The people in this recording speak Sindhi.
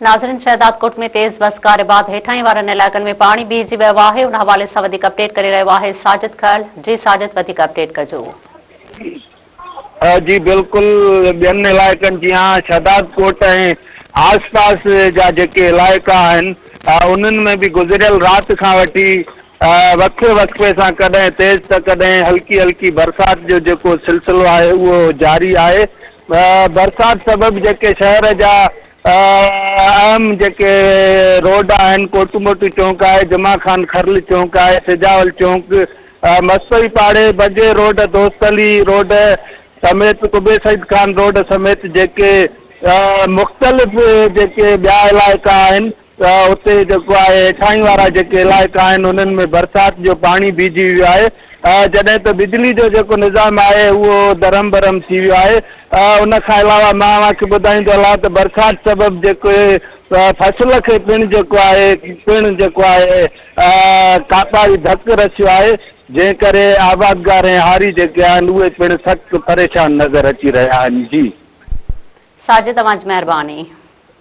ناظرين شهدادڪوٽ ۾ تيز وسڪاري بعد هيٺاهين وارن علائقن ۾ پاڻي بيهجي ويو آهي ان حوالي سان وڌيڪ اپڊيٽ ڪري رهيو آهي ساجد کهڙ جي ساجد وڌيڪ اپڊيٽ ڪجو. جي بلڪل ٻين علائقن جيان شهدادڪوٽ ۽ آس پاس جا جيڪي علائقا آهن انهن ۾ به گذريل رات کان وٺي وقفي وقفي سان ڪڏهن تيز ته ڪڏهن هلڪي هلڪي برسات جو جيڪو سلسلو آهي اهو جاري آهي برسات سبب جيڪي شهر جا اهم جيڪي روڊ آهن ڪوٽ موٽو چونڪ آهي، جمعه خان کرل چونڪ آهي، سجاول چونڪ، مستوئي پاڙي، بگي روڊ، دوست علي روڊ سميت قبي سعيد خان روڊ سميت جيڪي مختلف جيڪي ٻيا علائقا آهن ته اتي جيڪو آهي هيٺاهين وارا جيڪي علائقا آهن انهن ۾ برسات جو پاڻي بيهجي ويو آهي جڏهن ته بجلي جو جيڪو نظام آهي اهو درهم برهم ٿي ويو آهي ان کان علاوه مان اوهان کي ٻڌائيندو هلان ته برسات سبب جيڪي فصل کي پڻ جيڪو آهي پڻ جيڪو آهي ڪاپاري ڌڪ رسيو آهي جنهن ڪري آبادگار ۽ هاري جيڪي آهن اهي پڻ سخت پريشان نظر اچي رهيا آهن جي. ساجد اوهان جي مهرباني.